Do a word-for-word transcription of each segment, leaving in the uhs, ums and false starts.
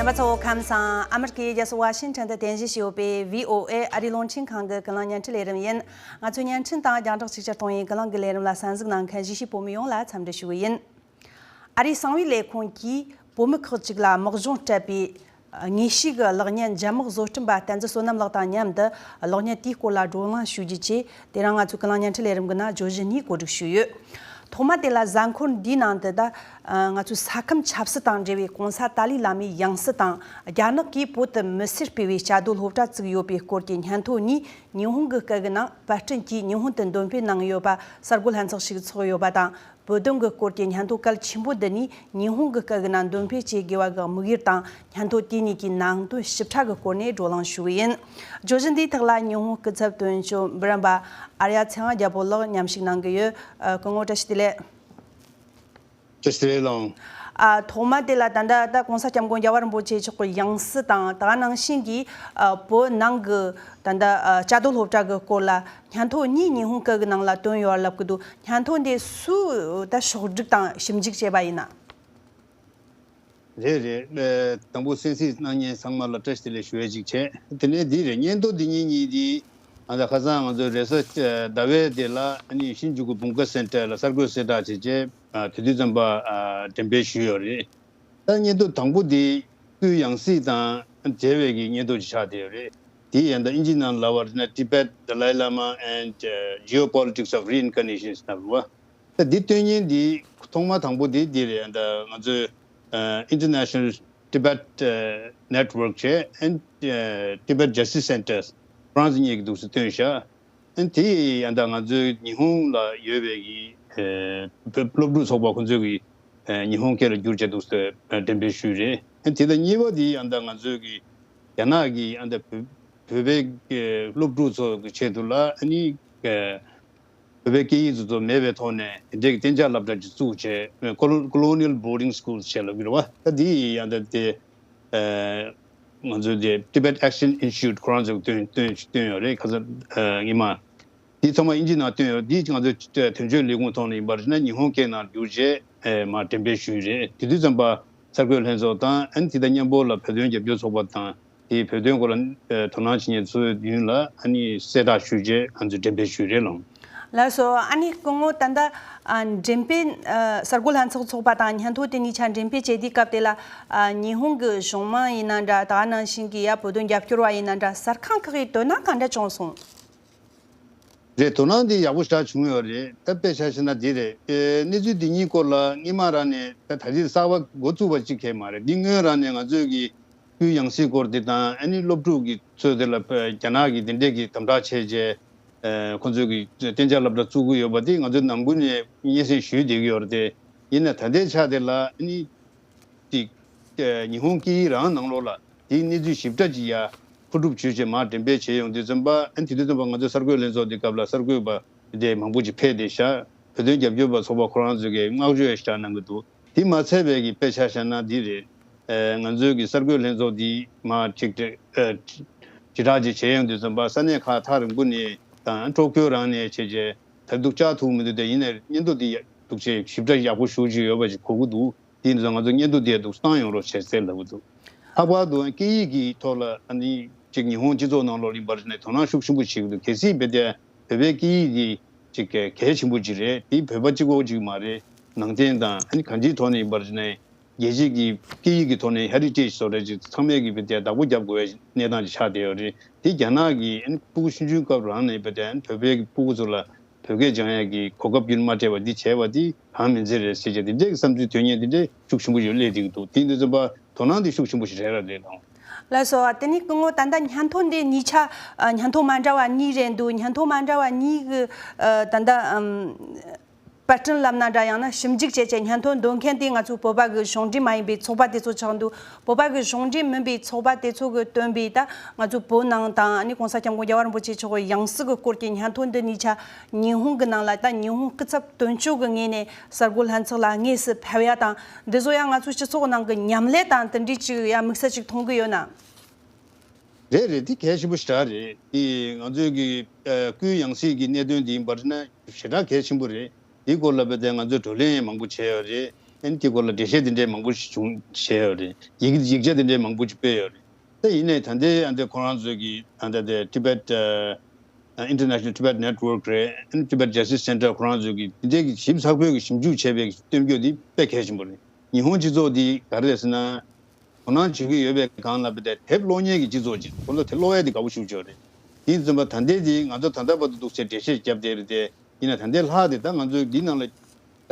མི་ཚོ་ཁམས་བཟང་། ཨ་མི་རི་ཀའི་རྒྱལ་ས་ཝ་ཤིང་ཊོན་དུ་རྟེན་གཞི་བྱས་ཡོད་པའི་བྷི་ཨོ་ཨེ་ཨ་རིའི་རླུང་འཕྲིན་ཁང་གི་ཀུན་གླེང་བརྙན་འཕྲིན་ལས་རིམ་ཡིན། ང་ཚོའི་བརྙན་འཕྲིན་དང་རྒྱང་བསྒྲགས་ཆིག་ཆར་གཏོང་བའི་ཀུན་གླེང་གི་ལས་རིམ་ལ་གསན་གཟིགས་གནང་མཁན་གཞིས་བྱེས་བོད་མི་ཡོངས་ལ་འཚམས་འདྲི་ཞུ་གི་ཡིན། ཨ་རིའི་གསང་བའི་ལས་ཁུངས་ཀྱིས་བོད་མི་ཁག་ཅིག་ལ་དམག་སྦྱོང་སྤྲད་པའི་དངོས་ཤུགས་ཀྱི་གློག་བརྙན་རྒྱ་དམག་བཟོ་སྐྲུན་པ་བསྟན་འཛིན་བསོད་ནམས་ལགས་དང་མཉམ་དུ་གློག་བརྙན་དེའི་སྐོར་ལ་བགྲོ་གླེང་ཞུ་རྒྱུ་བཅས་དེ་རིང་ང་ཚོའི་ཀུན་གླེང་བརྙན་འཕྲིན་ལས་རིམ་གྱི་ནང་བརྗོད་གཞི་གཉིས་གོ་སྒྲིག་ཞུས་ཡོད། ཐོག་མ་དེ་ལ་གཟའ་འཁོར་འདིའི་ནང་དུ་ད་ང་ཚོའི་ས་ཁམས་ཆབ་སྲིད་དང་འབྲེལ་བའི་གོང་ས་ཏཱ་ལའི་བླ་མའི་ཡང་སྲིད་དང་རྒྱ་ནག་གིས་བོད་དུ་མི་སེར་སྤེལ་བའི་བཅའ་སྡོད་སློབ་གྲྭ་བཙུགས་ཡོད་པའི་སྐོར་གྱི་སྙན་ཐོ་གཉིས་ཉི་ཧོང་གི་སྐད་ཀྱི་ནང་པར་སྐྲུན་གྱིས་ཉི་ཧོང་དུ་འདོན་སྤེལ་གནང་ཡོད་པ་གསར་འགོད་ལྷན་ཚོགས་ཤིག་ཚོགས་ཡོད་པ་དང་། བོད་དོན་གྱི་སྐོར་གྱི་སྙན་ཐོ་གལ་ཆེན་པོ་འདི་ནི་ཉི་ཧོང་གི་སྐད་ཀྱི་ནང་འདོན་སྤེལ་བྱེད་དགོས་པ་གི་དམིགས་ཡུལ་དང་སྙན་ཐོ་དེ་གཉིས་ཀྱི་ནང་དོན་ཞིབ་ཕྲ་གི་སྐོར་ནས་བགྲོ་གླེང་ཞུ་གི་ཡིན། བརྗོད་གཞི་འདིའི་ཐོག་ལ་ཉི་ཧོང་སྐུ་ཚབ་དོན་གཅོད་འབུམ་རམས་པ་ཨརྱ་ཚེ་དབང་རྒྱལ་པོ་ལགས་མཉམ་ཞུགས་གནང་གི་ཡོད། ཨ། སྐུ་ངོ་བཀྲ་ཤིས་བདེ་ལེགས། བཀྲ་ཤིས་བདེ་ལེགས་ལགས། ཨ། ཐོག་མ་དེ་ལ་ད་ལྟ་ད་གོང་ས་སྐྱབས་མགོན་རྒྱལ་བ་རིན་པོ་ཆེ་མཆོག་གི་ཡང་སྲིད་དང་དེ་ག་ནང་བཞིན་གྱི་ཨ་བོད་ནང་གི་ད་ལྟ་ཨ་བཅའ་སྡོད་སློབ་གྲྭ་གི་སྐོར་ལ་སྙན་ཐོ་གཉིས་ཉི་ཧོང་སྐད་གི་ནང་ལ་བཏོན་ཡོད་ལབ་གི་འདུག་སྙན་ཐོ་འདི་སུས་ད་ཕྱོགས་སྒྲིག་དང་ཞིབ་འཇུག་བྱས་པ་ཡིན་ན། རེད་རེད། ཨ། དང་པོ་གསན་གཟིགས་གནང་མཁན་ཚང་མ་ལ་བཀྲ་ཤིས་བདེ་ལེགས་ཞུ་ཡས་ཅིག་བྱས། དེ་ནས་འདི་རེད། སྙན་ཐོ་འདི་གཉིས་གཉིས་འདི་ཨ་ད་ཁ་སང་ང་ཚོའི་རེས་གཟའ་ཟླ་བའི་དེ་ལ་ཨ་ནི་ཤིན་ཇུ་ཀུ་བུམ་ཀ་སེན་ཊར་ལ་གསར་འགོད་གསལ་བསྒྲགས་བྱས་རྗེས་ཨ་དེ་དུས་ཙམ་པ་ཨ་འགྲེམས་སྤེལ་ཞུས་ཡོད་རེད། ད་སྙན་ཐོ་དང་པོ་འདི་སྐུའི་ཡང་སྲིད་དང་འབྲེལ་བའི་གི་སྙན་ཐོ་ཅིག་ཆགས་བསྡད་ཡོད་རེད། དེ་ཡང་ད་ཨིན་ཇི་ནང་ལབ་པ་ན་Tibet Dalai Lama and uh, Geopolitics of Reincarnation ཟེར་བ། ད་འདི་སྟོན་མཁན་འདི་ཐོག་མ་དང་པོ་འདི་འདི་རེད། ད་ང་ཚོའི་ཨ་International Tibet uh, Network བྱས་and uh, Tibet Justice Centers France གཉིས་ཀྱི་འདུག་སེ་བཏོན་ཤག་ཨན་དེ་ཡང་ད་ང་ཚོའི་ཉི་ཧོང་ལ་ཡོད་པའི་གི་ཨ་བོད་སློབ་ཕྲུག་ཚོགས་པ་ཁོང་ཚོའི་གི་ཨ་ཉི་ཧོང་སྐད་ལ་བསྒྱུར་བྱས་འདུག་སེ་འགྲེམས་སྤེལ་ཞུས་རེད། ཨན་དེ་ལ་གཉིས་པ་དེ་ཡང་ད་ང་ཚོའི་གི་རྒྱ་ནག་གི་ཨན་ད་བོད་བོད་པའི་གི་སློབ་ཕྲུག་ཚོ་གི་ཆེད་དུ་ལ་ཨ་ནི་ཨ་བོད་པའི་སྐད་ཡིག་དེ་ཚོ་མེད་པའི་ཐོག་ནས་དེ་འདྲའི་གཏན་འཇགས་སློབ་གྲྭ་ཅིག་བཙུགས་བྱས། Colo- Colonial Boarding Schools བྱས་ལབ་ཀྱི་རེད་བ། ད་འདི་ཡང་ད་དེ་ཨ་ང་ཚོའི་དེ་Tibet Action Institute ཁོ་རང་ཚོས་བཏོན་བཏོན་བཏོན་ཡོད་རེད། ཁ་སང་ཨ་ཉི་མ་འདི་ཚང་མ་ཨིན་ཇི་ནང་བཏོན་ཡོད། འདི་ང་ཚོའི་དོན་གཅོད་ལས་ཁུངས་ཐོག་ནས་ཡིན་པར་བྱས་ན་ཉི་ཧོང་སྐད་ནང་བསྒྱུར་བྱས་ཨ་མར་འགྲེམས་སྤེལ་ཞུས་རེད། དེ་དུས་ཙམ་པ་གསར་འགོད་ལྷན་ཚོགས་དང་ཨ་ནི་དེ་དང་མཉམ་པོ་ལ་བོད་དོན་རྒྱབ་སྐྱོར་ཚོགས་པ་དང་། དེའི་བོད་དོན་སྐོར་ལ་ཨ་དོ་སྣང་བྱེད་མཁན་ཚོའི་མདུན་ལ་ཨ་ནི་གསལ་བསྒྲགས་ཞུས་རྗེས་ང་ཚོས་འགྲེམས་སྤེལ་ཞུས་རེད་ལགས། ལགས་སོ། ཨ་ནི་སྐུ་ངོ་ད་ལྟ་ཨ་འགྲེམས་སྤེལ་ཨ་གསར་འགོད་ལྷན་ཚོགས་ཚོགས་པ་དང་སྙན་ཐོ་དེ་གཉིས་ཆ་འགྲེམས་སྤེལ་བྱེད་དུས་སྐབས་དེ་ལ་ཨ་ཉི་ཧོང་གི་གཞུང་མང་ཡིན་ན་འདྲ། ད་ག་ནང་བཞིན་གྱི་ཡ་བོད་དོན་རྒྱབ་སྐྱོར་བ་ཡིན་ན་འདྲ། གསར་ཁང་ཁག་གི་དོ་སྣང་ག་འདྲ་བྱུང་སོང་། རེད། དོ་སྣང་འདི་ཡག་པོ་ཞེ་དྲག་བྱུང་ཡོད་རེད། ད་དཔེ་ཆ་བཞག་ན་འདི་རེད། ཨེ་གནས་ཚུལ་འདི་གཉིས་སྐོར་ལ་སྔོན་མ་རང་ནས་ད་ད་རེས་གསར་པ་འགོ་བཙུགས་པ་གཅིག་གས་མ་རེད། འདི་སྔོན་རང་ནས་ང་ཚོས་ཀྱི་སྐུའི་ཡང་སྲིད་སྐོར་འདི་དང་ཨ་ནི་སློབ་ཕྲུག་གི་ཚོས་དེ་ལ་རྒྱ་ནག་གི་འདི་འདྲས་ཀྱི་དམ་དྲག་བྱས་རྗེས་ཨེ་ཁོང་ཚོས་ཀྱི་གཏན་འཇགས་སློབ་གྲྭ་བཙུགས་ཀྱི་ཡོད་པ་འདི་ང་ཚོས་ནམ་རྒྱུན་ནས་སྙན་སེང་ཞུས་བསྡད་ཀྱི་ཡོད་རེད་དེ། ཡིན་ན་ད་ལྟའི་ཆ་དེ་ལ་ཨ་ནི། ཅིག་ཨ་ཉི་ཧོང་སྐད་ཡིག་རང་ནང་ལོགས་ལ་དེའི་གནས་ཚུལ་ཞིབ་ཕྲ་ཅིག་ཡ་མཁོ་སྒྲུབ་བྱས་རྗེས་མར་འགྲེམས་སྤེལ་བྱས་ཡོང་དུས་ཙམ་པ། ཨ་ནི་དེ་དུས་ཙམ་པ་ང་ཚོའི་གསར་འགོད་ལྷན་ཚོགས་དེ་སྐབས་ལ་གསར་འགོད་པ་དེ་མང་པོ་ཅིག་ཕེབས་བསྡད་ཤག་བོད་དོན་རྒྱབ་སྐྱོར་པ་ཚོགས་པ་ཁོ་རང་ཚོས་ཀྱི་བསྔགས་བརྗོད་ཡ་ཞེ་དྲག་གནང་གི་འདུག་དེ་མ་ཚད་པའི་གི་དཔེ་ཆ་བཞག་ན་འདི་རེད། ཨ་ང་ཚོའི་གི་གསར་འགོད་ལྷན་ཚོགས་འདི་མར་ཅིག་ཨ་དྲིལ་བསྒྲགས་ཅིག་བྱས་ཡོང་དུས་ཙམ་པ་ས་གནས་ཁག་ཐག་རིང་པོ་ནས་དང་ཊོ་ཀྱོ་རང་ནས་བྱས་རྗེས་ད་འདུག་བཅར་ཐུབ་མི་འདུག་དེ་ཡིན་ནའི་སྙན་ཐོ་འདི་ཡ་འདུག་ཅིག་ཞིབ་ཕྲ་ཡག་པོ་ཞེ་པོ་ཅིག་ཡོད་པ་ཅིག་གོ་གི་འདུག་དེ་ཡིན་ཙང་ང་ཚོ་སྙན་ཐོ་དེ་འདུག་བཏང་ཡོང་རོགས་བྱེད་ཟེར་ལབ་ཀྱི་འདུག་ལྷག་པར་དུ་སྐད་ཡིག་གི་ཐོག་ལ་ཨ་ནི་ཅིག་ཉི་ཧོང་སྤྱི་ཚོགས་ནང་ལོགས་རིམ་པར་ནས་དོ་སྣང་ཤུགས་ཆེན་པོ་བྱེད་ཀྱི་འདུག་གལ་སྲིད་བོད་དེ་བོད་པའི་སྐད་ཡིག་དེ་ཅིག་གལ་ཆེན་པོ་ཅིག་རེད། དེ་བོད་པ་གཅིག་པོ་ཅིག་མ་རེད། ནང་བསྟན་དང་ཨ་ནི་གང་ཅིའི་ཐོག་ནས་ཡིན་པར་ནས་རྒྱལ་སྤྱི་གི་སྐད་ཡིག་གི་ཐོག་ནས་ཧེ་རི་ཊེཇ་བཟོ་འདྲ་ཅིག་ཚང་མས་ཀྱི་བོད་དེ་བདག་པོ་རྒྱབ་དགོས་པའི་གནས་སྟངས་ཅིག་ཆགས་བསྡད་ཡོད་རེད། དེ་རྒྱ་ནག་གི་ཨ་ནི་ཕྲུ་གུ་ཆུང་ཆུང་སྐབས་རང་ནས་བོད་དེ་ཨ་ནི་བོད་པའི་ཕྲུ་གུ་ཚོ་ལ་བོད་སྐད་སྦྱང་ཡག་གི་གོ་སྐབས་རྒྱུན་མ་སྤྲད་པ་འདི་བྱས་པ་འདི་གང་མིན་ཚད་རེད་ཟེར་བྱས་དེ་འདྲའི་བསམ་ཚུལ་ཐོན་མཁན་དེ་འདྲའི་ཤུགས་ཆེན་པོ་ཞིག་སླེབས་བསྡད་ཀྱི་འདུག་དེ་འདི་ཚོ་པ་དོ་སྣང་དེ་ཤུགས་ཆེན་པོ་ཞིག་རེད་ར་རེད་དང་། ལགས་སོ། དེ་ནས་སྐུ་ངོ་ད་ལྟ་སྙན་ཐོ་འདི་གཉིས་ཆ་ཨ་སྙན་ཐོ་མ་འདྲ་བ་གཉིས་རེད་འདུག་སྙན་ཐོ་མ་འདྲ་བ་གཉིས་ཀྱི་ཨ་ད་ལྟ་ཨམ་པར་སྐྲུན་ལབ་ན་འདྲ། ཡང་ན་ཞིབ་འཇུག་བྱས་བྱས་སྙན་ཐོ་འདོན་མཁན་དེ་ང་ཚོའི་བོད་པ་གི་གཞུང་འབྲེལ་མ་ཡིན་པའི་ཚོགས་པ་དེ་ཚོ་ཆགས་འདུག་བོད་པ་གི་གཞུང་འབྲེལ་མིན་པའི་ཚོགས་པ་དེ་ཚོ་གི་བཏོན་པའི་ད་ང་ཚོའི་བོད་ནང་དང་ཨ་ནི་གོང་ས་སྐྱབས་མགོན་རྒྱལ་བ་རིན་པོ་ཆེ་མཆོག་གི་ཡང་སྲིད་གི་སྐོར་གྱི་སྙན་ཐོ་འདི་གཉིས་ཆ་ཉི་ཧོང་གི་ནང་ལ་ད་ཉི་ཧོང་སྐུ་ཚབ་དོན་གཅོད་ཀྱི་ངོས་ནས་གསར་འགོད་ལྷན་ཚོགས་ལ་དངོས་སུ་ཕེབས་ཡ་དང་། འདི་ཚོ་ཡང་ང་ཚོའི་སྤྱི་ཚོགས་ནང་གི་མཉམ་ལས་དང་དེ་འདྲའི་ཅིག་ཡ་དམིགས་བསལ་ཅིག་མཐོང་གི་ཡོད་ན། རེད་རེད། དེ་གལ་ཆེན་པོ་ཞེ་དྲག་རེད། དེ་ང་ཚོའི་གི་ཨ་སྐུའི་ཡང་སྲིད་ཀྱི་གནད་དོན་དེ་ཡིན་པར་ན་ཞེ་དྲག་གལ་ཆེན་པོ་རེད། དེའི་སྐོར་ལ་བོད་དེ་ང་ཚོས་བགྲོ་གླེང་མང་པོ་བྱས་ཡོད་རེད། ཨ་ནི་དེ་སྐོར་ལ་འགྲེལ་བཤད་དེ་འདྲའི་མང་པོ་ཞིག་བྱུང་བྱས་ཡོད་རེད། ཡིག་ཡིག་ཆ་དེ་འདྲའི་མང་པོ་ཞིག་སྤེལ་ཡོད་རེད། ད་ཡིན་ནའི་ད་ལྟའི་ཨ་འདི་ཁོ་རང་ཚོའི་གི་ཨ་འདི་དེ་Tibet ཨ་International Tibet Network རེད། ཨ་ནི་Tibet Justice Center ཁོ་རང་ཚོའི་གི་དེ་འདྲའི་གི་ཞིབ་ཚགས་པོའི་གི་ཞིབ་འཇུག་བྱས་པའི་སྟོན་རྒྱུ་དེ་དཔེ་གལ་ཆེན་པོ་རེད། ཉི་ཧོང་སྤྱི་ཚོགས་འདི་ག་རེ་རེད་ཟེར་ན། དོ་སྣང་བྱེད་ཀྱི་ཡོད་པའི་སྒང་ལ་བལྟས་དེབ་ཀློག་མཁན་གྱི་སྤྱི་ཚོགས་ཅིག་ཁོ་ཚོ་དེ་ཀློག་ཡས་དེ་དགའ་པོ་ཞེ་པོ་ཅིག་ཡོད་རེད། དེ་ཡིན་ཙམ་པ་ད་ལྟའི་དེ་ང་ཚོ་ད་ལྟ་བར་དུ་འདུག་སེ་འགྲེལ་བཤད་བརྒྱབ་བསྡད་རེད་དེ། ཡིན་ན་ད་ལྟའི་ལྷག་དེ་ད་ང་ཚོས་འདི་ནང་ལ་ད་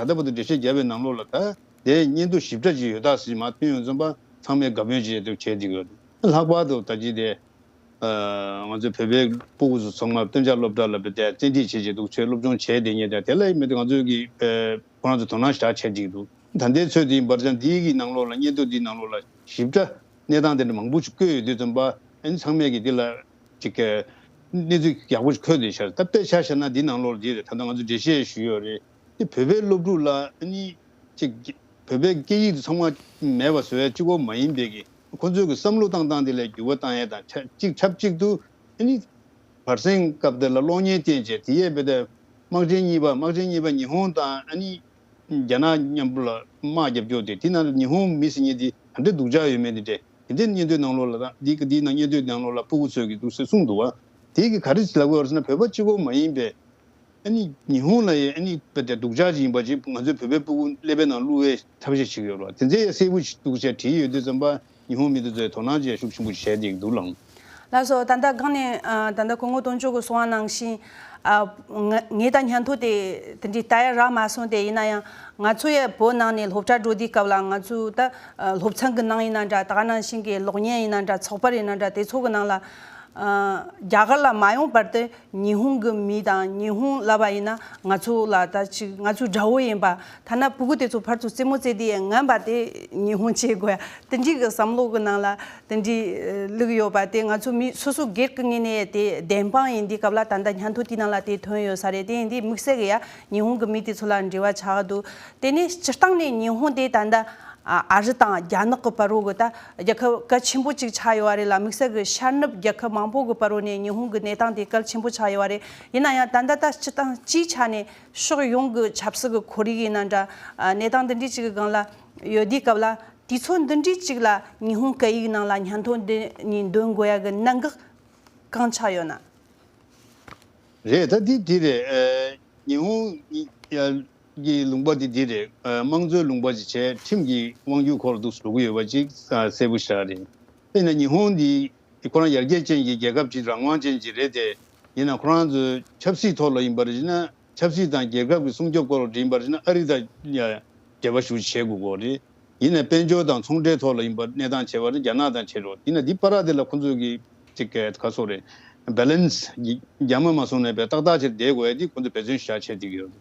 ལྟ་བར་དུ་འགྲེལ་བཤད་བརྒྱབ་པའི་ནང་ལོགས་ལ་ད་དེ་སྙན་ཐོ་ཞིབ་ཕྲ་ཅིག་ཡོད་ཐག་ཞིག་མར་ཐོན་ཡོང་ཙམ་པ་ཚང་མས་དགའ་པོ་བྱེད་དུ་བྱེད་ཀྱི་ཡོད་རེད། ལྷག་པར་དུ་ད་ཅི་དེ་ང་ཚོའི་བོད་པའི་སྤུ་གུ་ཚོ་ཚང་མ་གཏན་འཇགས་སློབ་གྲྭ་ལ་བསྡད་བཙན་ཁྲིད་བྱེད་བྱེད་འདུག་ཚོས་སློབ་སྦྱོང་བྱས་བསྡད་མཁན་དང་དེ་ལ་མི་དེ་ང་ཚོའི་གི་ཁོ་རང་ཚོ་དོ་སྣང་ཞེ་དྲག་བྱེད་ཀྱི་འདུག་ད་ལྟའི་ཚོད་དེ་འབར་ཅང་འདིའི་གི་ནང་ལོགས་ལ་སྙན་ཐོ་འདིའི་ནང་ལོགས་ལ་ཞིབ་ཕྲ་གནས་སྟངས་དེ་འདྲ་མང་པོ་ཞིག་བཀོད་ཡོད་དུས་ཙམ་པ་ཨ་ནི་ཚང་མས་གི་འདི་ལ་ཅིག་གནས་ཚུལ་ཡག་པོ་ཞིག་འཁོད་བསྡད་ཤར། ད་དཔེ་ཆ་བཞག་ན་འདི་ནང་ལོགས་འདི་རེད། ད་ལྟ་ང་ཚོ་འགྲེལ་བཤད་ཞུས་ཡོད་རེད། དེ་བོད་པའི་སློབ་ཕྲུག་ལ་ཨ་ནི་ཅིག་བོད་པའི་སྐད་ཡིག་དེ་ཚང་མ་མེད་པ་བཟོ་ཡ་གཅིག་པོ་མ་ཡིན་པའི་གི་ཁོ་ཚོའི་གི་བསམ་བློ་བཏང་སྟངས་དེ་ལ་འགྱུར་བ་བཏང་ཡ་དང་ཆ་གཅིག་ཆབས་གཅིག་ཏུ་ཨ་ནི་བར་གསེང་སྐབས་དེ་ལ་གློག་བརྙན་བསྟན་བྱས་དེ་ཡས་བོད་དེ་དམག་ཆེན་གཉིས་པ་དམག་ཆེན་གཉིས་པ་ཉི་ཧོང་དང་ཨ་ནི་རྒྱ་ནག་མཉམ་པོ་ལ་དམག་རྒྱབ་སྐྱོར་དེ་དེ་ནང་ལ་ཉི་ཧོང་མི་ཟེར་མཁན་དེ་ག་འདྲ་སྡུག་ཅག་ཡོད་མེད་དེ་འདྲས་དེ་འདྲའི་སྙན་ཐོའི་ནང་ལོགས་ལ་དང་འདི་གི་འདིའི་ནང་སྙན་ཐོའི་ནང་ལོགས་ལ་སྤུ་གུ་ཚོས་ཀྱི་འདུག་ཟེར་གསུངས་འདུག་བ། དེ་གི་ག་རེ་ལབ་དགོས་རེད་ཟེར་ན་བོད་པ་གཅིག་པོ་མ་ཡིན་པའི་ཨ་ནི་ཉི་ཧོང་ལ་ཡང་ཨ་ནི་བོད་དེ་སྡུག་ཅག་ཅིག་ཡིན་པ་ཅིག་ང་ཚོའི་བོད་པའི་སྤུ་གུ་ཀླད་པའི་ནང་བླུག་པའི་ཐབས་ཤེས་བྱེད་ཀྱི་ཡོད་རེད་བ། དེ་ཚོ་ཡང་གསལ་པོ་ཞིག་འདུག་ཟེར་བྲིས་ཡོད་དུས་ཙམ་པ་ཉི་ཧོང་མི་དེ་ཚོས་དོ་སྣང་བྱས་ཤུགས་ཆེན་པོ་བྱས་བསྡད་ཀྱི་འདུག་ལགས། ལགས་སོ། ད་ལྟ་སྒང་ནས་ཨ་ད་ལྟ་སྐུ་ངོ་དོན་གཅོད་ཀྱིས་གསུངས་པ་ནང་བཞིན་ཨ་ང་ངས་ད་སྙན་ཐོ་དེ་དེ་འདྲའི་ལྟ་ཡ་རག་མ་སོང་། དེ་ཡིན་ན་ཡང་ང་ཚོ་ཡང་བོད་ནང་ནས་སློབ་གྲྭ་འགྲོ་དུས་སྐབས་ལ་ང་ཚོའི་ད་ཨ་སློབ་ཚན་གྱི་ནང་ཡིན་ན་འདྲ། ད་ག་ནང་བཞིན་གྱི་གློག་བརྙན་ཡིན་ན་འདྲ། ཚོགས་པ་ཡིན་ན་འདྲ། དེ་ཚོ་གི་ནང་ལ་ཨ་རྒྱ་གར་ལ་མ་ཡོང་བར་དུ་ཉི་ཧོང་གི་མི་དང་ཉི་ཧོང་ལབ་པ་ཡིན་ན་ང་ཚོ་ལ་ད་ཅིག་ང་ཚོའི་དགྲ་བོ་ཡིན་པ། ཐ་ན་སྤུ་གུ་དེ་ཚོ་ཕར་ཚུར་རྩེད་མོ་རྩེ་དུས་ཡང་ངན་པ་དེ་ཉི་ཧོང་བྱེད་དགོས་ཡ། དེ་འདྲའི་གི་བསམ་བློ་གི་ནང་ལ་དེ་འདྲའི་བླུགས་ཡོད་པ་དེ་ང་ཚོ་མི་སོ་སོ་སྒེར་གྱི་ངོས་ནས་དེ་བདེན་དཔང་ཡིན་དུས་སྐབས་ལ་ད་ལྟ་སྙན་ཐོ་དེའི་ནང་ལ་དེ་ཐོན་ཡོད་ས་རེད། དེ་ཡིན་དུས་དམིགས་བསལ་གི་ཡ་ཉི་ཧོང་གི་མི་དེ་ཚོ་ལ་འབྲེལ་བ་ཆགས་འདུག་དེ་ནས་སྤྱིར་བཏང་ནས་ཉི་ཧོང་དེ་ད་ལྟ་ཨ་ཨ་རི་དང་རྒྱ་ནག་གི་བར་རོ་གི་ད་རྒྱལ་ཁབ་གལ་ཆེན་པོ་ཅིག་ཆགས་ཡོད་རེད་ལ། དམིགས་བསལ་གི་ཤར་ནུབ་རྒྱལ་ཁབ་མང་པོ་གི་བར་རོ་ནས་ཉི་ཧོང་གི་གནས་སྟངས་དེ་གལ་ཆེན་པོ་ཆགས་ཡོད་རེད། ཡིན་ན་ཡང་ད་ལྟ་ད་སྤྱི་བཏང་སྤྱིའི་ཆ་ནས་ཕྱོགས་ཡོངས་ཀྱི་ཆབ་སྲིད་ཀྱི་ཁོར་ཡུག་ཡིན་ན་འདྲ། ཨ་གནས་སྟངས་འདི་འདྲའི་ཅིག་གི་སྒང་ལ་ཡོད་དུས་སྐབས་ལ་དུས་ཚོད་འདི་འདྲའི་ཅིག་ལ་ཉི་ཧོང་སྐད་ཡིག་ནང་ལ་སྙན་ཐོ་འདི་གཉིས་འདོན་དགོས་ཡ་གི་གནད་འགག་གང་ཆགས་ཡོད་ན། རེད། ད་འདི་འདི་རེད། ཨ་ཉི་ཧོང་གི་ལུང་པ་འདི་འདི་རེད། ཨ་དམངས་གཙོའི་ལུང་པ་ཅིག་བྱས་ཁྲིམས་ཀྱི་དབང་སྒྱུར་འོག་ལ་འདུག་སེ་འགྲོ་གི་ཡོད་པ་ཅིག་ཨ་གསལ་པོ་ཞེ་དྲག་རེད། དཔེར་ན་ཉི་ཧོང་འདི་ཁོ་རང་ཡར་རྒྱས་ཅན་གྱི་རྒྱལ་ཁབ་ཅིག་རང་དབང་ཅན་ཅིག་རེད་དེ། ཡིན་ན་ཁོ་རང་ཚོའི་ཆབ་སྲིད་ཐོག་ལ་ཡིན་པར་བྱས་ན། ཆབ་སྲིད་དང་རྒྱལ་ཁབ་ཀྱི་སྲུང་སྐྱོབ་སྐོར་ལ་འགྲིམ་པར་བྱས་ན་ཨ་རི་དང་ཡ་འབྲེལ་བ་ཞུ་བྱེད་དགོས་ཀྱི་རེད། ཡིན་ནའི་དཔལ་འབྱོར་དང་ཚོང་འབྲེལ་ཐོག་ལ་ཡིན་པར་གནས་སྟངས་བྱས་པར་རྒྱ་ནག་དང་བྱེད་རོགས། ཡིན་ན་འདི་བར་དེ་ལ་ཁོ་ཚོས་ཀྱི་ཅིག་ག་སོ་རེད། བེ་ལན་སི་རྒྱ་མ་མ་སོང་ནས་པའི་ཏག་ཏག་ཅིག་བསྡད་དགོས་ཡ་འདི་ཁོ་ཚོས་འབད་བརྩོན་ཞེ་དྲག་བྱས་བསྡད་ཀྱི་ཡོད་རེད།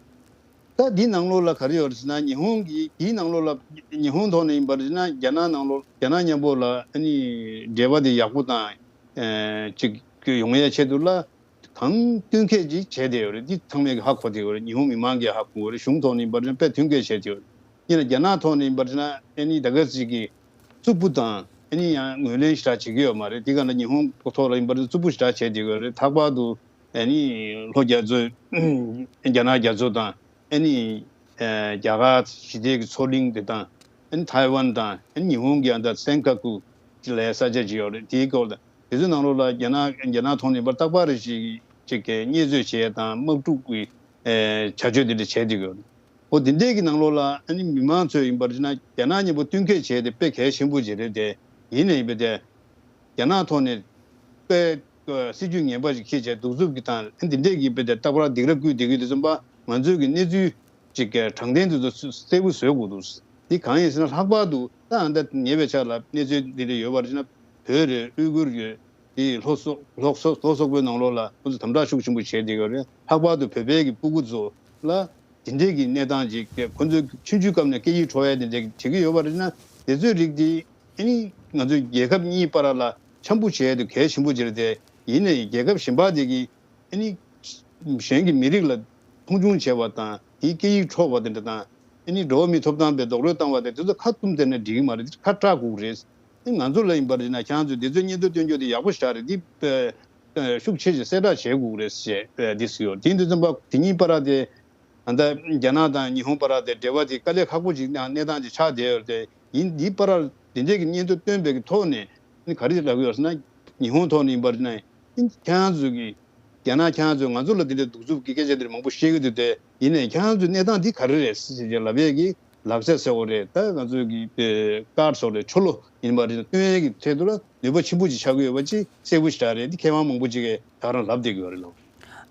ད་འདི་ནང་ལོགས་ལ་ག་རེ་ཡོད་རེད་ཟེར་ན། ཉི་ཧོང་གི་འདིའི་ནང་ལོགས་ལ་ཉི་ཧོང་ཐོག་ནས་ཡིན་པར་བྱས་ན་རྒྱ་ནག་ནང་ལོགས་རྒྱ་ནག་མཉམ་པོ་ལ་ཨ་ནི་འབྲེལ་བ་དེ་ཡག་པོ་དང་ཨེ་ཅིག་ཡོང་ཡ་ཆེད་དུ་ལ། གང་བསྟུན་མཁས་ཅིག་བྱས་བསྡད་ཡོད་རེད། འདི་ཚང་མས་ཧ་གོ་བསྡད་ཡོད་རེད། ཉི་ཧོང་མི་མང་གིས་ཧ་གོ་གི་རེད། གཞུང་ཐོག་ནས་ཡིན་པར་བྱས་ན་དཔེ་མཐུན་རྐྱེན་བྱས་བསྡད་ཡོད་རེད། ཡིན་ན་རྒྱ་ནག་ཐོག་ནས་ཡིན་པར་བྱས་ན་ཨ་ནི་ད་ག་ཅིག་གིས་རྩུབ་པོ་དང་ཨ་ནི་ཡང་ངོས་ལེན་ཞེ་དྲག་བྱེད་ཀྱི་ཡོད་མ་རེད། འདི་ག་ལ་ཉི་ཧོང་ཐོག་ལ་ཡིན་པར་བྱས་ན་རྩུབ་པོ་ཞེ་དྲག་བྱས་བསྡད་ཡོད་རེད། ལྷག་པར་དུ་ཨ་ནི་ལྷོ་རྒྱ་མཚོ་རྒྱ་ནག་རྒྱ་མཚོ་དང་། ཨ་ནི་ཨ་རྒྱ་གར་ཞི་བདེ་གི་མཚོ་གླིང་དེ་དང་། ཨ་ནི་ཐའེ་ཝན་དང་། ཨ་ནི་ཉི་ཧོང་གི་ཨ་ད་སན་ཀ་ཀུ་ཅིག་ལ་ས་ཆ་ཅིག་ཡོད་རེད། དེའི་སྐོར་དང་དེ་ཚོའི་ནང་ལོགས་ལ་རྒྱ་ནག་རྒྱ་ནག་ཐོག་ནས་ཡིན་པར་རྟག་པར་རེ་ཞིག་ཅིག་གི་བརྙས་བཅོས་བྱེད་ཡ་དང་དམག་འཁྲུག་གི་ཨ་བྱ་སྤྱོད་དེ་འདྲ་བྱས་བསྡད་ཀྱི་ཡོད་རེད། འོ་དེ་འདྲས་ཀྱི་ནང་ལོགས་ལ་ཨ་ནི་མི་མང་ཚོས་ཡིན་པར་བྱས་ན་རྒྱ་ནག་མཉམ་པོ་བསྟུན་མཁས་བྱས་ཏེ་དཔེ་གལ་ཆེན་པོ་ཅིག་རེད་དེ། ཡིན་ནའི་ཡིན་པ་དེ་རྒྱ་ནག་ཐོག་ནས་དཔེ་སྲིད་ཇུས་ངན་པ་ཞིག་འཁྱེར་བྱས་གདུག་རྩུབ་ཀྱི་དང་འདི་འདྲས་ཀྱི་དཔེ་དེ་རྟག་པར་སྡིགས་ར་བསྐུལ་བསྡད་ཀྱི་དུས་ཙམ་པ་ང་ཚོས་ཀྱི་གནས་ཚུལ་ཅིག་གི་དྲང་བདེན་དེ་ཚོ་གསལ་པོ་བཟོ་དགོས་འདུག་འདི་གང་ཡིན་ཟེར་ན་ལྷག་པར་དུ་ད་ཨ་ད་ཉེ་བའི་ཆར་ལ་གནས་ཚུལ་འདི་འདྲ་ཡོད་པར་བྱས་ན་བོད་རེད། ཨུ་གུར་ཡོད། དེ་ལྷོ་སོག་ལྷོ་སོག་ལྷོ་སོག་པོའི་ནང་ལོགས་ལ་ཁོ་ཚོ་དམ་དྲག་ཤུགས་ཆེན་པོ་བྱས་བསྡད་ཡོད་རེད། ལྷག་པར་དུ་བོད་པའི་གི་སྤུ་གུ་ཚོ་ལ་དེ་འདྲའི་གི་གནས་སྟངས་ཅིག་ཁོ་ཚོའི་ཆུང་ཆུང་སྐབས་ནས་སྐད་ཡིག་འཕྲོག་ཡ་དེ་འདྲའི་བྱེད་ཀྱི་ཡོད་པ་རེད་ན། དེ་ཚོའི་རིགས་དེ་ཨ་ནི་ང་ཚོའི་རྒྱལ་ཁབ་གཉིས་བར་ལ་འཆམ་པོ་བྱས་ཏེ་གལ་ཆེན་པོ་ཅིག་རེད་དེ། ཡིན་ནའི་རྒྱལ་ཁབ་གཞན་པ་དེ་གི་ཨ་ནི་གཞན་གྱི་མི་རིགས་ལ་མཐོང་ཆུང་བྱས་པ་དང་དེའི་སྐད་ཡིག་འཕྲོག་པ་དེ་འདྲ་དང་། ཨ་ནི་འགྲོ་བ་མིའི་ཐོབ་ཐང་པའི་རྡོག་རོལ་བཏང་བ་དེ་དེ་ཚོ་ཁ་བཏུམ་བསྡད་ན་འགྲིག་གི་མ་རེད། ཁ་བཀྲག་དགོས་ཀྱི་རེད། ང་ཚོ་ལ་ཡིན་པར་བྱས་ན་ཁྱེད་རང་ཚོས་འདི་ཚོའི་སྙན་ཐོ་སྟོན་རྒྱུ་དེ་ཡག་པོ་ཞེ་དྲག་རེད། འདི་ཤུགས་ཆེ་ཞིག་གསལ་བསྒྲགས་བྱེད་དགོས་རེད་ཞེས་འདི་ཟེར་ཡོད། དེ་འདི་ཙམ་པ་དེ་གཉིས་བར་དེ་ ད་ལྟ་རྒྱ་ནག་དང་ཉི་ཧོང་བར་དེ་འབྲེལ་བ་དེ་དཀའ་ལས་ཁག་པོ་ཅིག་གནས་སྟངས་ཅིག་ཆགས་བསྡད་ཡོད་རེད་དེ། ཡིན་འདི་བར་དེ་འདྲས་ཀྱི་སྙན་ཐོ་བཏོན་པའི་གི་ཐོག་ནས་ནི་ག་རེ་ལབ་ཀྱི་ཡོད་ཟེར་ན། ཉི་ཧོང་ཐོག་ནས་ཡིན་པར་ན་ཁྱེད་རང་ཚོ་གི་རྒྱ་ནག་ཁྱེད་རང་ཚོས་ང་ཚོ་ལ་དེ་འདྲའི་གདུག་རྩུབ་ཀྱི་སྐད་ཆ་དེ་མང་པོ་བཤད་ཀྱི་འདུག་སྟེ། ཡིན་ནའི་ཁྱེད་རང་ཚོའི་གནས་སྟངས་འདི་ག་རེ་རེད་ཟེར་ལབ་ཡས་ཀྱི་ལག་ཆ་ཟེར་བ་རེད། ད་ང་ཚོས་ཀྱི་ཀར་སོགས་རེད། ཆོ་ལོ་ཡིན་པ་རེད། སྟོན་ཡས་ཀྱི་ཐད་དུ་ལ་ནུས་པ་ཆེན་པོ་ཅིག་ཆགས་ཀྱི་ཡོད་པ་ཅིག་གསལ་པོ་ཞེ་དྲག་རེད། འདི་མཁས་དབང་མང་པོ་ཅིག་གིས་ད་རང་ལབ་བསྡད་ཀྱི་ཡོད་རེད་ལགས།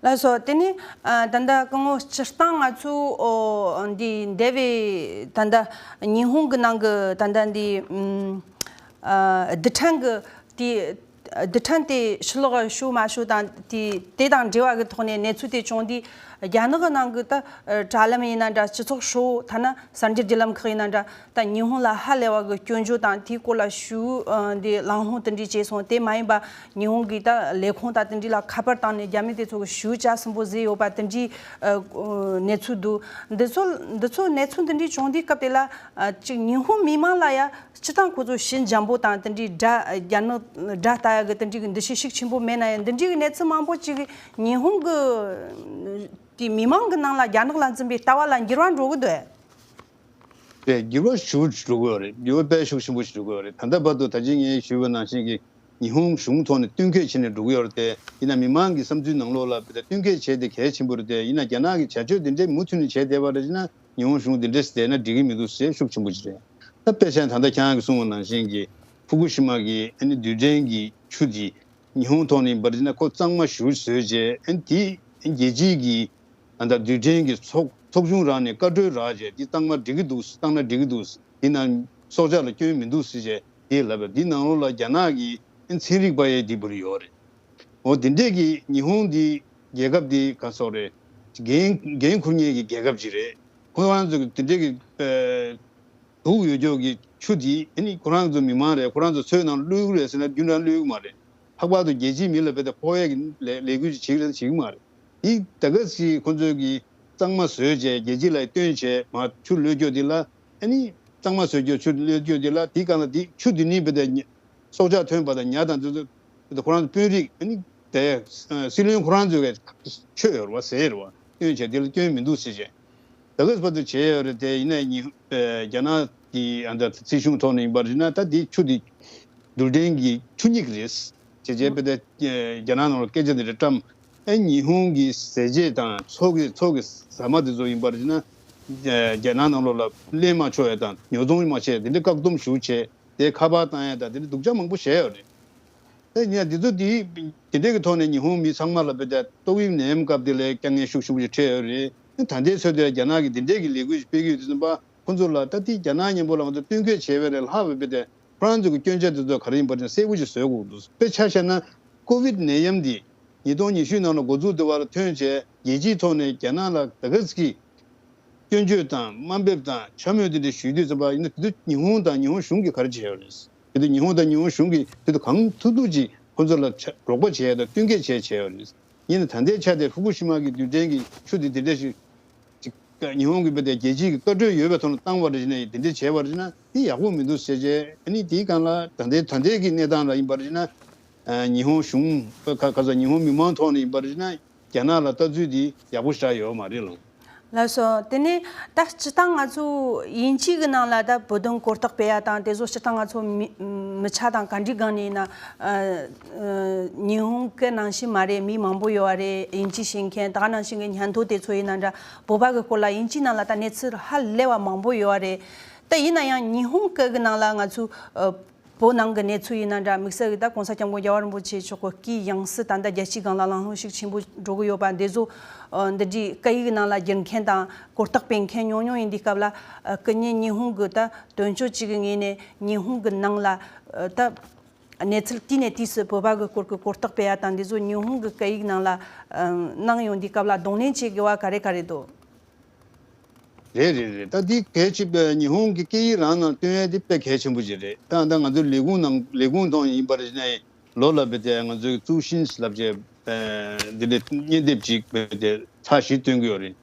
ལགས་སོ། དེ་ནས་ཨ་ད་ལྟ་སྐུ་ངོ་སྤྱིར་བཏང་ང་ཚོ་ཨོ་འདི་འདས་པའི་ད་ལྟ་ཉི་ཧོང་གི་ནང་གི་ད་ལྟ་འདི་ཨམ་ཨ་རྡུལ་ཕྲན་གྱི་དེ་རྡུལ་ཕྲན་དེ་ཕྱི་ལོགས་ཤོར་མ་ཤོར་དང་དེ་དེ་དང་འབྲེལ་བ་གི་ཐོག་ནས་གནས་ཚུལ་དེ་བྱུང་དུས། རྒྱ་ནག་གི་ནང་གི་ད་ཨ་དྲ་ལམ་ཡིན་ན་འདྲ། སྤྱི་ཚོགས་ཧྲིལ་པོ་ཐ་ན་གསར་འགྱུར་བརྒྱུད་ལམ་ཁག་ཡིན་ན་འདྲ། ད་ཉི་ཧོང་ལ་ཧ་ལས་པ་གི་སྐྱོན་བརྗོད་དང་དེའི་སྐོར་ལ་ཞུ་ཨ་འདི་གླེང་སློང་དེ་འདྲས་བྱས་སོང་། དེ་མ་ཡིན་པ་ཉི་ཧོང་གི་ད་ལས་ཁུངས་དང་དེ་འདྲས་ལ་ཁ་པར་བཏང་ནས་རྒྱ་མི་དེ་ཚོ་གི་ཞུ་ཅ་གསུམ་པོ་བཟོས་ཡོད་པ་དེ་འདྲས་ཨ་གནས་ཚུལ་འདུག་འདི་ཚོ་འདི་ཚོ་གནས་ཚུལ་འདི་འདྲས་བྱུང་དུས་སྐབས་དེ་ལ་ཨ་ཅིག་ཉི་ཧོང་མི་མང་ལ་ཡ་སྤྱིར་བཏང་ཁོ་ཚོ་ཞི་འཇམ་པོ་དང་དེ་འདྲས་དགྲ་རྒྱ་ནག་དགྲ་ལྟ་ཡ་གི་དེ་འདྲས་གི་འདུ་ཤེས་ཤུགས་ཆེན་པོ་མེད་ན་ཡང་། འདི་འདྲས་གི་གནས་ཚུལ་མང་པོ་ཅིག་ཉི་ཧོང་གི་དེ་མི་མང་གི་ནང་ལ་རྒྱ་ནག་ལ་འཛིན་པའི་ལྟ་བ་ལ་འགྱུར་བ་འགྲོ་གི་འདུག་ཨེ། དེ་འགྱུར་བ་ཞེ་པོ་ཅིག་འགྲོ་གི་ཡོད་རེད། འགྱུར་བ་དཔེ་ཤུགས་ཆེན་པོ་ཞིག་འགྲོ་གི་ཡོད་རེད། ད་ལྟ་བར་དུ་ད་ཅི་ངས་ཞུས་པ་ནང་བཞིན་གྱི་ཉི་ཧོང་གཞུང་ཐོག་ནས་བསྟུན་མཁས་བྱས་ནས་འགྲོ་གི་ཡོད་རེད་དེ། ཡིན་ན་མི་མང་གི་བསམ་ཚུལ་ནང་ལོགས་ལ་བལྟས་ན་བསྟུན་མཁས་བྱས་དེ་གལ་ཆེན་པོ་རེད་དེ། ཡིན་ན་རྒྱ་ནག་གི་བྱ་སྤྱོད་དེ་འདྲས་མུ་མཐུད་ནས་བྱས་བསྡད་པ་རེད་ན། ཉི་ཧོང་གཞུང་དེ་འདྲས་བསྡད་ན་འགྲིག་གི་མི་འདུག་ཟེར་ཤུགས་ཆེན་པོ་ཅིག་རེད། ད་དཔེ་ཆ་ད་ལྟ་ཁྱེད་རང་གིས་གསུངས་པ་ནང་བཞིན་གྱི་ཧྥུ་ཀུ་ཤི་མ་གི་ཨ་ནི་རྡུལ་ཕྲན་གྱི་ཆུ་དེ་ཉི་ཧོང་ཐོག་ནས་ཡིན་པ་རེད་ན་ཁོ་གཙང་མ་ཞེ་པོ་བཟོས་བྱས། ཨ་ནི་དེ་རྒྱལ་སྤྱིའི་གི་ཨ་ད་རྡུལ་ཕྲན་གྱི་ཚོགས་ཚོགས་ཆུང་རང་ནས་བཀའ་འཁྲོལ་རག་བྱས། འདི་གཙང་མ་འགྲིག་གི་འདུག་བཏང་ན་འགྲིག་གི་འདུག་འདི་ནང་སྲོག་ཆགས་ལ་སྐྱོན་མི་འདུག་ཟེར་བྱས་འདི་ལབ་པ། འདི་ནང་ལོགས་ལ་རྒྱ་ནག་གི་ཨ་ཚན་རིག་པ་ཡས་འདི་འབུར་ཡོད་རེད། འོ་དེ་འདྲས་ཀྱི་ཉི་ཧོང་འདི་རྒྱལ་ཁབ་འདི་ག་སོགས་རེད། འགན་འགན་འཁུར་མཁན་གྱི་རྒྱལ་ཁབ་ཅིག་རེད། ཁོ་རང་ཚོ་གི་དེ་འདྲས་ཀྱི་ཨ་དུག་ཡོད་ཀྱོག་གི་ཆུ་དེ་ཨ་ནི་ཁོ་རང་ཚོ་མི་མང་རེད། ཁོ་རང་ཚོ་མཚོའི་ནང་བླུག་གི་རེད་ཟེར་ན་རྒྱུན་རང་བླུག་གི་མ་རེད། ལྷག་པར་དུ་རྒྱལ་སྤྱིའི་མི་ལ་བལྟས་ཏེ་ཕོག་ཡས་ཀྱི་ལས་ལས་འགུལ་ཅིག་བྱེད་ཀྱི་རེད་བྱེད་ཀྱི་མ་རེད། དེ་ད་ག་སེ་ཁོ་ཚོས་ཀྱི་གཙང་མ་བཟོས་བྱས་རྒྱལ་སྤྱི་ལ་སྟོན་བྱས་མར་ཆུ་གློད་ཀྱོག་དེ་ལ། ཨ་ནི་གཙང་མ་བཟོས་ཀྱོག་ཆུ་གློད་ཀྱོག་དེ་ལ། དེའི་སྒང་ལ་དེ་ཆུ་དེ་ནི་བལྟས་ཏེ་སྲོག་ཆགས་ཐོན་པ་དང་ཉ་དང་དེ་ཚོ་བལྟས་ཏེ་ཁོ་རང་ཚོ་དཔོན་རིགས་ཨ་ནི་དེ་སྲིད་བློན་ཁོ་རང་ཚོས་ཀྱི་མཆོད་ཡོད་རེད་བ། ཟས་རེད་བ། སྟོན་བྱས་དེ་ལ་སྐྱོན་མི་འདུག་ཟེར་བྱས། ད་ག་བར་དུ་བྱས་ཡོད་རེད་དེ། ཡིན་ནའི་ཉི་ཨ་རྒྱ་ནག་གི་ཨ་ད་སྲིད་གཞུང་ཐོག་ནས་ཡིན་པ་རེད་ན་ད་དེ་ཆུ་དེ་རྡུལ་ཕྲན་གྱི་ཆུ་སྙིགས་རེད་བྱས་བྱས་པ་དེ། རྒྱ་ནག་ནང་ལ་སྐད་ཆ་དེ་འདྲ་བཀྲམ། ཨ་ཉི་ཧོང་གི་ཟས་བཅད་དང་མཚོ་གི་མཚོ་གི་ཟ་མ་དེ་ཚོ་ཡིན་པ་རེད་ན་རྒྱ་ནག་ནང་ལོགས་ལ་ལེན་མ་ཆོག་ཡ་དང་ཉོ་ཚོང་མ་བྱེད་དེ་འདྲ་བཀག་སྡོམ་ཞུ་བྱས། དེ་ཁ་པར་བཏང་ཡ་དང་དེ་འདྲ་སྡུག་ཅག་མང་པོ་བྱས་ཡོད་རེད། ད་ཡིན་ཡང་འདི་ཚོ་འདི་དེ་འདྲའི་གི་ཐོག་ནས་ཉི་ཧོང་མི་ཚང་མ་ལ་བལྟས་ཏེ་ཏོག་དབྱིབས་ནད་ཡམས་སྐབས་དེ་ལ་དཀའ་ངལ་ཤུགས་ཆེན་པོ་ཞིག་འཕྲད་ཡོད་རེད། ད་ལྟའི་ཚོད་དེ་རྒྱ་ནག་གིས་འདི་འདྲའི་གི་ལས་འགུལ་ཞིག་སྤེལ་གྱི་ཡོད་དུས་ཙམ་པ་ཁོ་ཚོ་ལ་ད་དེ་རྒྱ་ནག་མཉམ་པོ་ལ་ང་ཚོ་བསྟུན་མཁས་བྱས་པ་ལས་ལྷག་པའི་བལྟས་ཏེ་ཁོ་རང་ཚོ་གི་སྐྱོན་ཆ་དེ་ཚོ་ག་རེ་ཡིན་པ་དེ་གསལ་པོ་ཞིག་བཟོ་དགོས་འདུག་དཔེ་ཆ་བཞག་ན་ཀོ་བིད་ནད་ཡམས་འདི་ཉིས་སྟོང་ཉི་ཤུ་ནང་ལ་འགོ་འཛུགས་དེ་བར་ཐོན་བྱས་རྒྱལ་སྤྱིའི་ཐོག་ནས་རྒྱ་ནག་ལ་ད་ག་ཟེ་གི་སྐྱོན་བརྗོད་དང་དམའ་འབེབས་དང་འཕྱ་སྨོད་དེ་འདྲ་ཞུས་དུས་ཙམ་པ་ཡིན་ན། དེ་དུས་ཉི་ཧོང་དང་ཉི་ཧོང་གཞུང་གིས་ག་རེ་བྱས་ཡོད་རེད། དེ་དུས་ཉི་ཧོང་དང་ཉི་ཧོང་གཞུང་གིས་དེ་དུས་གང་ཐུབ་ཐུབ་ཅིག་ཁོ་ཚོ་ལ་ཆ་རོགས་པ་བྱས་དང་བསྟུན་མཁས་བྱས་བྱས་ཡོད་རེད། ཡིན་ན་ད་ལྟའི་ཆ་དེ་ཧྥུ་ཀུ་ཤི་མ་གི་རྡུལ་ཕྲན་གྱི་ཆུ་དེ་དེ་འདྲ་ཞིག་ཅིག་ཉི་ཧོང་གི་བལྟས་ཏེ་རྒྱལ་སྤྱིའི་གི་བཀའ་འཁྲོལ་ཡོད་པའི་ཐོག་ནས་བཏང་བ་རེད་ན། དེ་འདྲ་བྱས་པ་རེད་ན་དེ་ཡག་པོ་མི་འདུག་ཟེར་བྱས། ཨ་ནི་དེའི་སྒང་ལ་ད་ལྟའི་ད་ལྟའི་གི་གནས་སྟངས་ལ་ཡིན་པ་རེད་ན། ཨ་ཉི་ཧོང་གཞུང་ཁ་ཁ་ས་ཉི་ཧོང་མི་མང་ཐོག་ནས་ཡིན་པ་རེད་ན། རྒྱ་ནག་ལ་ལྟ་ཚུལ་འདི་ཡག་པོ་ཞེ་དྲག་ཡོད་མ་རེད་ལགས། ལགས་སོ། དེ་ནས་ད་སྤྱིར་བཏང་ང་ཚོ་དབྱིན་ཇི་གི་ནང་ལ་ད་བོད་དོན་གོ་རྟོགས་སྤེལ་ཡ་དང་དེ་ཚོ་སྤྱིར་བཏང་ང་ཚོ་མི་མི་ཆ་དང་ག་འདྲའི་སྒང་ནས་ཡིན་ན། ཨ་ཨ་ཉི་ཧོང་གི་ནང་བཞིན་མ་རེད། མི་མང་པོ་ཡོད་རེད། དབྱིན་ཇི་ཤེས་མཁན་ད་ག་ནང་བཞིན་གི་སྙན་ཐོ་དེ་ཚོ་ཡིན་ན་འདྲ། བོད་པ་གི་སྐོར་ལ་དབྱིན་ཇིའི་ནང་ལ་ད་གནས་ཚུལ་ཧ་ལས་པ་མང་པོ་ཡོད་རེད། ད་ཡིན་ན་ཡང་ཉི་ཧོང་གི་གི་ནང་ལ་ང་ཚོ་ཨ་བོད་ནང་གི་གནས་ཚུལ་ཡིན་ན་འདྲ། དམིགས་བསལ་གྱི་ད་གོང་ས་སྐྱབས་མགོན་རྒྱལ་བ་རིན་པོ་ཆེ་མཆོག་གི་སྐུའི་ཡང་སྲིད་ད་ལྟ་རྒྱལ་སྤྱིའི་སྒང་ལ་ལམ་ལྷོང་ཤུགས་ཆེན་པོ་འགྲོ་གི་ཡོད་པ་འདི་ཚོ། ཨ་འདི་འདྲའི་སྐད་ཡིག་ནང་ལ་བསྒྱུར་མཁན་དང་གོ་རྟོགས་སྤེལ་མཁན་ཉུང་ཉུང་ཡིན་དུས་སྐབས་ལ། ཨ་སྐུ་ཉིད་ཉི་ཧོང་གི་ད་དོན་གཅོད་ཅིག་གི་ངོས་ནས་ཉི་ཧོང་གི་ནང་ལ་ཨ་ད་གནས་ཚུལ་དུས་ནས་དུས་སུ་བོད་པ་གི་སྐོར་གྱི་གོ་རྟོགས་སྤེལ་ཡ་དང་འདི་ཚོ་ཉི་ཧོང་གི་སྐད་ཡིག་ནང་ལ་ཨ་གནང་ཡོང་དུས་སྐབས་ལ་གདོང་ལེན་བྱེད་དགོས་པ་ག་རེ་ག་རེ་འདུག་རེད་རེད་རེད། ད་འདི་གལ་ཆེ་བས། ཉི་ཧོང་གི་སྐད་ཡིག་རང་ནང་སྟོན་ཡས་འདི་དཔེ་གལ་ཆེན་པོ་ཅིག་རེད། ད་ད་ང་ཚོ་ལས་ཁུངས་ནང་ལས་ཁུངས་ཐོག་ཡིན་པ་རེད་ན། ལོ་ལ་བལྟས་ཏེ་ང་ཚོའི་ཙུའུ་ཤིན་ལབ་བྱས་འདི་འདྲའི་སྙན་དེབ་ཅིག་བལྟས་ཏེ་ཚར་བཞི་སྟོན་གྱི་ཡོད་རེད།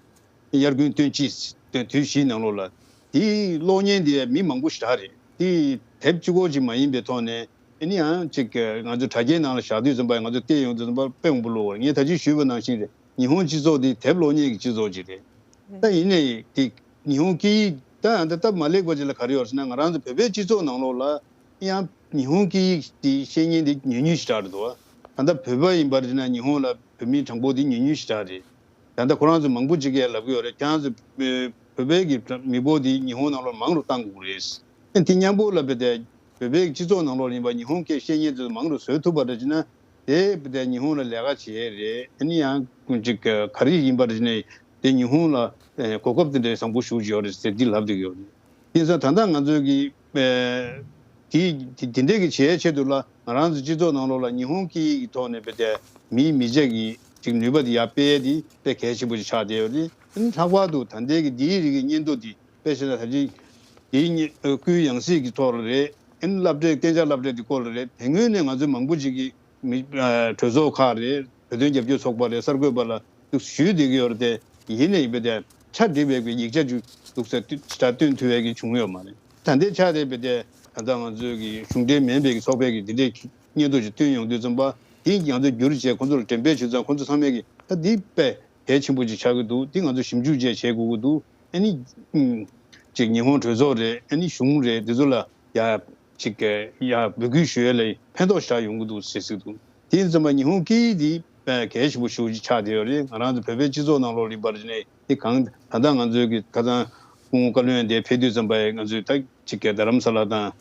དབྱར་དགུན་སྟོན་དཔྱིད་སྟོན་དུས་བཞིའི་ནང་ལོགས་ལ། དེའི་ཀློག་མཁན་དེ་མི་མང་པོ་ཞེ་དྲག་རེད། དེ་དེབ་གཅིག་པོ་ཅིག་མ་ཡིན་པའི་ཐོག་ནས། ཨ་ནི་ཡང་ཅིག་ང་ཚོ་དྲ་རྒྱའི་ནང་ལ་བཞག་དུས་ཙམ་པ་ང་ཚོ་བལྟས་ཡོང་དུས་ཙམ་པ་དཔེ་མང་པོ་བློ་བོར། ངས་ད་ཅི་ཞུས་པ་ནང་བཞིན་རེད། ཉི་ཧོང་སྤྱི་ཚོགས་འདི་དེབ་ཀློག་མཁན་གྱི་སྤྱི་ཚོགས་ཅིག་རེད། ད་ཡིན་ནའི་དེ་ཉི་ཧོང་སྐད་ཡིག་ད་ད་སྟབས་མ་ལེགས་པ་ཅིག་ལ་ག་རེ་ཡོད་ཟེར་ན། ང་རང་ཚོ་བོད་པའི་སྤྱི་ཚོགས་ནང་ལོགས་ལ་ཡང་ཉི་ཧོང་སྐད་ཡིག་དེ་ཤེས་མཁན་དེ་ཉུང་ཉུང་ཞིག་རག་རེད་འདུག་བ། ད་ལྟ་བོད་པ་ཡིན་པར་བྱས་ན་ཉི་ཧོང་ལ་བོད་མི་གྲངས་འབོར་དེ་ཉུང་ཉུང་ཞིག་རག་རེད། ད་ལྟ་ཁོ་རང་ཚོ་མང་པོ་ཅིག་གིས་ལབ་ཀྱི་ཡོད་རེད། ཁྱེད་རང་ཚོ་བོད་པའི་གི་མི་འབོར་དེ་ཉི་ཧོང་ནང་ལོགས་མང་རུ་གཏང་དགོས་རེད། ཨ་དེ་མཉམ་པོ་ལ་བོད་དེ་བོད་པའི་སྤྱི་ཚོགས་ནང་ལོགས་ཡིན་པ་ཉི་ཧོང་སྐད་ཤེས་མཁན་ཚོ་མང་རུ་བཟོ་ཐུབ་པ་རེད་ཅེ་ན། དེ་བོད་དེ་ཉི་ཧོང་ལ་ལས་ཀ་བྱེད་རེད། ཨ་ནི་ཡང་ཅིག་ག་རེ་ཡིན་པ་རེད་ཅེ་ན། དེ་ཉི་ཧོང་ལ་ཨེ་གོ་སྐབས་དེ་འདྲའི་བཟང་པོ་ཞེ་པོ་ཅིག་ཡོད་རེད་ཟེར་འདི་ལབ་བསྡད་ཀྱི་ཡོད་རེད། དེ་ཚོ་ད་ལྟ་ང་ཚོའི་གི་ཨེ་དེ་དེ་འདྲའི་གི་བྱེད་ཆེད་དུ་ལ་ང་རང་ཚོ་སྤྱི་ཚོགས་ནང་ལོགས་ལ་ཉི་ཧོང་སྐད་ཡིག་གི་ཐོག་ནས་བོད་དེ་མིའི་མི་ཆ་གི་ཅིག་ནུས་པ་དེ་ཡར་སྤེལ་ཡས་དེ་དཔེ་གལ་ཆེན་པོ་ཅིག་ཆགས་བསྡད་ཡོད་རེད། ཨ་ནི་ལྷག་པར་དུ་ད་ལྟའི་གི་འདིའི་རིགས་ཀྱི་སྙན་ཐོ་དེ་དཔེ་བྱས་ན་ད་ཅིག་དེའི་སྐུའི་ཡང་སྲིད་ཀྱི་ཐོག་ལ་རེད། ཨ་ནི་སློབ་གྲྭའི་གཏན་འཇགས་སློབ་གྲྭ་དེ་སྐོར་ལ་རེད། དེ་སྔོན་ནས་ང་ཚོ་མང་པོ་ཅིག་གིས་མི་ཨ་གྲོས་ཚོགས་ཁག་རེད། བོད་དོན་རྒྱབ་སྐྱོར་ཚོགས་པ་རེད། གསར་འགོད་པ་ལ་ཞུས་བསྡད་ཀྱི་ཡོད་རེད་དེ། ཡིན་ནའི་བོད་དེ་ཆ་འགྲིག་པའི་གི་ཡིག་ཆ་ཅིག་འདུག་ས་ཞེ་དྲག་བཏོན་ཐུབ་པའི་གི་བྱུང་ཡོད་མ་རེད། ད་ལྟའི་ཆ་དེ་བོད་དེ་ད་ལྟ་ང་ཚོའི་གི་གཞུང་འབྲེལ་མིན་པའི་གི་ཚོགས་པའི་གི་འདི་འདྲའི་སྙན་ཐོ་ཞིག་བཏོན་ཡོང་དུས་ཙམ་པ། དེ་ང་ཚོ་བསྒྱུར་བྱས་ཁོ་ཚོ་ལ་འགྲེམས་སྤེལ་བྱས་ཙང་ཁོ་ཚོ་ཚང་མས་གི་ད་འདི་དཔེ་གལ་ཆེན་པོ་ཅིག་ཆགས་ཀྱི་འདུག་འདི་ང་ཚོ་ཞིབ་འཇུག་བྱས་བྱེད་དགོས་ཀྱི་འདུག་ཨ་ནི་ཅིག་ཉི་ཧོང་གྲོས་ཚོགས་རེད། ཨ་ནི་གཞུང་རེད། འདི་ཚོ་ལ་ཡ་ཅིག་གི་ཡ་འབོད་སྐུལ་ཞུ་ཡས་ལ་ཕན་ཐོགས་ཞེ་དྲག་ཡོང་གི་འདུག་ཟེར་ཟེར་གྱི་འདུག་དེ་ཡིན་ཙམ་པ་ཉི་ཧོང་སྐད་ཡིག་འདི་དཔེ་གལ་ཆེན་པོ་ཞེ་པོ་ཅིག་ཆགས་བསྡད་ཡོད་རེད། ང་རང་ཚོ་བོད་པའི་སྤྱི་ཚོགས་ནང་ལོགས་ལ་ཡིན་པར་བྱས་ནས་དེ་གང་ད་ལྟ་ང་ཚོའི་གི་ཁ་སང་སྐུ་ངོ་བཀའ་བློན་དེ་ཕེབས་དུས་ཙམ་པ་ཡ་ང་ཚོས་ད་ཅིག་གི་རྡ་རམ་ས་ལ་དང་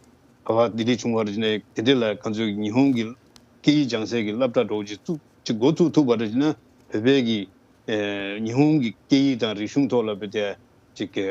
ག་བ་ལྡི་ལི་བྱུང་བར་བྱས་ནས་དེ་འདྲ་ལ་ང་ཚོའི་ཉི་ཧོང་གི་སྐད་ཡིག་སྦྱང་སའི་གི་སློབ་གྲྭ་འདྲ་བོ་ཅིག་བཙུགས་ཅིག་འགོ་ཚུགས་ཐུབ་པ་རེད་ཅེ་ན། བོད་པའི་གི་ཨེ་ཉི་ཧོང་གི་སྐད་ཡིག་དང་རིག་གཞུང་ཐོག་ལ་བོད་དེ་ཅིག་གི་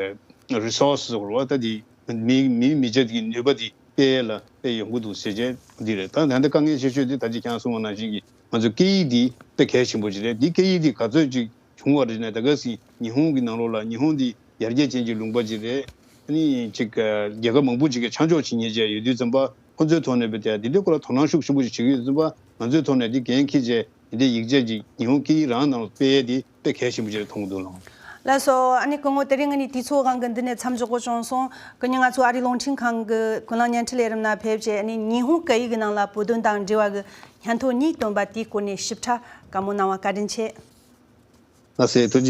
རི་སོར་སི་ཟེར་བ་ད་དེ་མི་མི་མི་ཆ་དེ་གི་ནུས་པ་དེ་སྤེལ་ལ་དཔེ་ཡོང་གི་འདུག་ཟེར་བྱས་འདི་རེད། ད་ད་ལྟ་དཀའ་ངལ་ཆེ་ཤོས་དེ་ད་ཅི་ཁྱེད་རང་གསུངས་པ་ནང་བཞིན་གྱི་ང་ཚོ་སྐད་ཡིག་འདི་དཔེ་གལ་ཆེན་པོ་ཅིག་རེད། འདི་སྐད་ཡིག་འདི་ག་ཚོད་ཅིག་བྱུང་བ་རེད་ན། ད་ག་སི་ཉི་ཧོང་གི་ནང་ལོགས་ལ་ཉི་ཧོང་འདི་ཡར་རྒྱས་ཅན་གྱི་ལུང་པ་ཅིག་རེད། ཨ་ནི་ཅིག་རྒྱལ་ཁབ་མང་པོ་ཅིག་གི་ཆ་འཇོག་བྱེད་མཁན་ཅིག་ཡོད་དུས་ཙམ་པ་ཁོ་ཚོའི་ཐོག་ནས་བོད་དེ་འདི་འདྲའི་སྐོར་ལ་དོ་སྣང་ཤུགས་ཆེན་པོ་ཅིག་བྱེད་ཀྱི་ཡོད་དུས་ཙམ་པ་ང་ཚོའི་ཐོག་ནས་འདི་འགན་འཁྱེར་བྱས། དེ་འདྲའི་ཡིག་ཆ་ཅིག་ཉི་ཧོང་སྐད་ཡིག་རང་ནང་ལ་སྤེལ་ཡས་དེ་དཔེ་གལ་ཆེན་པོ་ཅིག་མཐོང་གི་འདུག་ལགས། ལགས་སོ། ཨ་ནི་སྐུ་ངོ་དེ་རིང་ངེད་གཉིས་དུས་ཚོད་དབང་གིས་འདི་ནས་མཚམས་འཇོག་དགོས་བྱུང་སོང་། སྐུ་ཉིད་ང་ཚོ་ཨ་རིའི་རླུང་འཕྲིན་ཁང་གི་ཀུན་གླེང་བརྙན་འཕྲིན་ལས་རིམ་ནང་ཕེབས་བྱས། ཨ་ནི་ཉི་ཧོང་སྐད་ཡིག་གི་ནང་ལ་བོད་དོན་དང་འབྲེལ་བ་གི་སྙན་ཐོ་གཉིས་བཏོན་པ་དེའི་སྐོར་ནས་ཞིབ་ཕྲ་བཀའ་མོལ་གནང་བ་བཀའ་དྲིན་ཆེ། ལགས་སེ། ཐུགས་